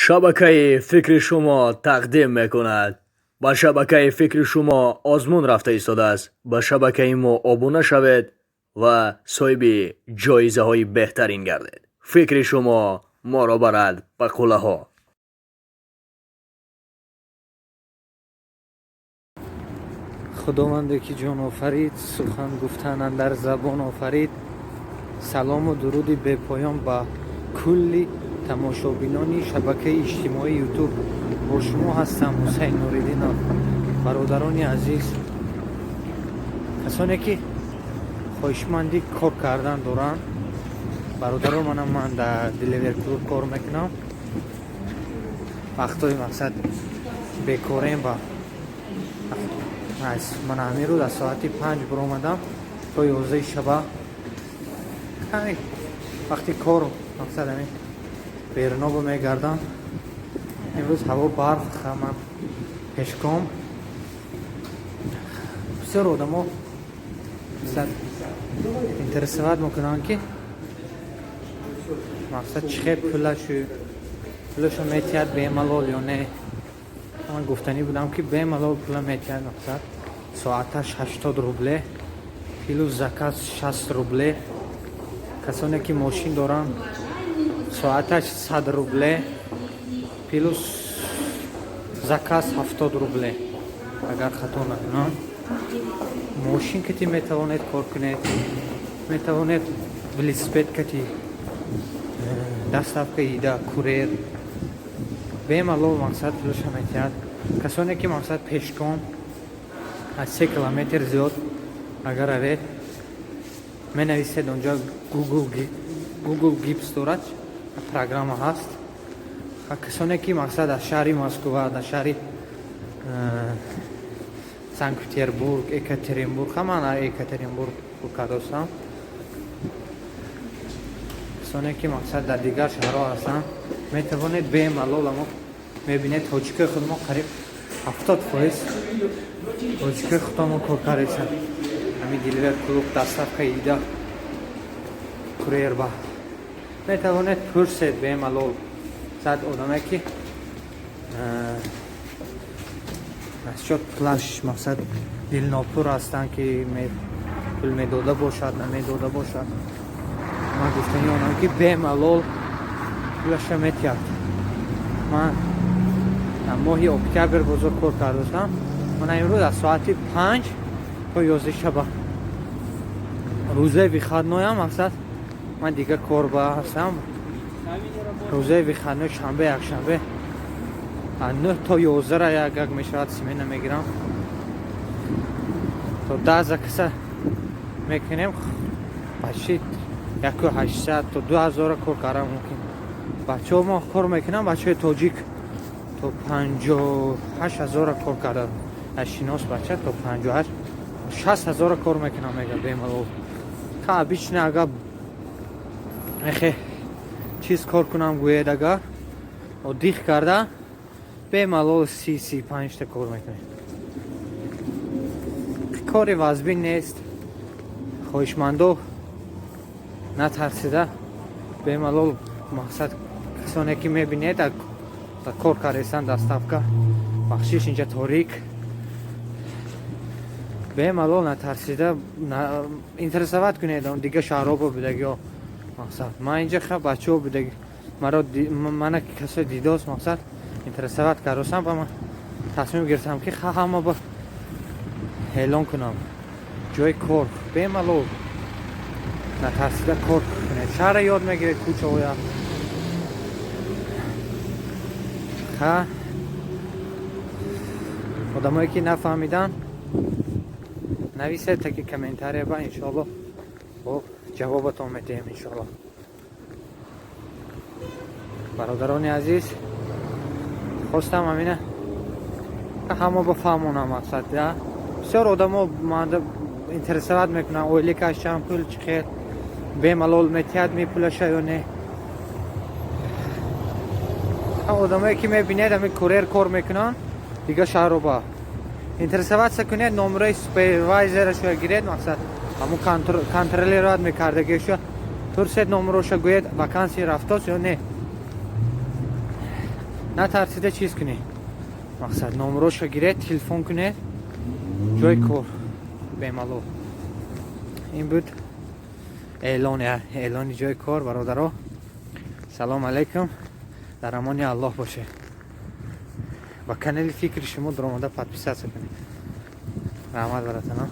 Шабакаи фикри шумо тақдим мекунад. Ба шабакаи фикри шумо озмун рафта истодааст. Ба шабакаи мо обуна шавед ва соҳиби ҷоизаҳои беҳтарин гардед. Фикри шумо моро барад ба қуллаҳо. Худованде ки ҷон офарид, сухан гуфтан андар забон офарид. Салому дуруди бепоён ба кулли тамошобинони шабакаи иҷтимоии Ютуб. Бо шумо ҳастам Ҳусайн Нуриддинов. Бародарони азиз, касоне ки хоҳишманди кор кардан доранд, бародаро, манам ман дар Деливер Клуб кор мекунам. Вақтҳои мақсад бекорем ба ман ҳамин рӯз аз соати 5 биромадам то 11 шаба. Вақти кор мақсад ҳамин берунобо мегардам. Имрӯз ҳаво барф, ман пешком. Бисёр одамо интересовать мекунанд, ки мақсад чӣ хел пулашу метиҳад бемалол ё не. Ман гуфтанӣ будам, ки бемалол пула метиҳад. Мақсад соаташ 80 рубле, плюс заказ 60 рубле. Касоне ки мошин доранд, соаташ 100 рубле, плюс заказ 70 рубле, агар хато накунам. Мошин кати метавонед кор кунед, метавонед велосипед кати, доставка ида, курьер бемалол мақсад пулаша метиҳад. Касоне ки мақсад пешком аз 3 километр зиёд агар равед, менависед онҷо, Google Maps дорад, программа ҳаст. Касоне ки мақсад аз шаҳри Москва, аз шаҳри Санкт Петербург, Екатеринбург, ҳаман Екатеринбург кардостам, касоне ки мақсад дар дигар шаҳрҳо ҳастанд, метавонед бемалол. Амо мебинед, тоҷикои худмо қариб 70% тоҷикои худомо кор кардесанд. Ҳамин Деливер Клуб, доставка ида, курьер ба метавонед пурсед бемалол. Сад одаме ки насчёт пулаш мақсад дилнопур ҳастанд, ки пул медода бошад, намедода бошад, ман гуфтани онам, ки бемалол пулаша метиҳад. Ман дар моҳи октябр бозор кор кардастам. Ман имрӯз аз соати 5 то 11 шаба. Рӯзаи выходной ам мақсад ман дигар кор ба ҳастам. Рӯзаи выходной, шанбе, якшанбе, аз 9 то 11-ра як як мешавад, смена мегирам, то 10 заказ а мекунем. Почти 1800 то 2000-ра кор кардан мумкин. Бачаҳо мо кор мекунам, бачаҳои тоҷик то 58 ҳазора кор кардан. Аз шинос бача то 58, 60 ҳазора кор мекунам, мега, бемалол. Ка обычно агар эхе чиз кор кунам гӯед, агар отдых карда, бемалол 30, 35-та кор мекунем. Кори вазбин нест. Хоҳишмандо натарсида бемалол мақсад касоне ки мебинед, кор кардесан доставка. Бахшиш, инҷа торик. Бемалол натарсида интересовать кунед дига шаҳрҳо бо будагиҳо. Мақсад ман инҷа ха бачаҳо будаги маро мана касое дидост, мақсад интересовать кардосам ба ман тасмим гирифтам, ки ха ҳама ба эълон кунам ҷои кор. Бемалол натарсида кор кунед, шаҳра ёд мегиред, кӯчаҳоя. Ха одамое ки нафаҳмиданд, нависед таки комментария ба, иншоалло бо ҷавобатон медиҳем, иншоалло. Бародарони азиз, хостам ҳамина ҳама бафаҳмонам. Мақсад бисёр одамо интересовать мекунанд: ойликаш чанд, пул чӣ хел, бемалол метиҳад ми пулаша ё не. Одамое ки мебинед, ҳами курьер кор мекунанд дига шаҳро ба интересоваться кунед, номерои супервайзер ашо гиред, мақсад ҳамун контролировать мекардагишо пурсед, номероша гӯед, вакансия рафтост ё не. Натарсида чиз кунед, мақсад, номероша гиред, телефон кунед, ҷои кор бемалол. Ин буд эълони ҷои кор. Бародаро, салом алайкум, дар амони Аллоҳ бошед. Ба канали «Фикри шумо» даромада, подписаться кунед. Раҳмат, баратано.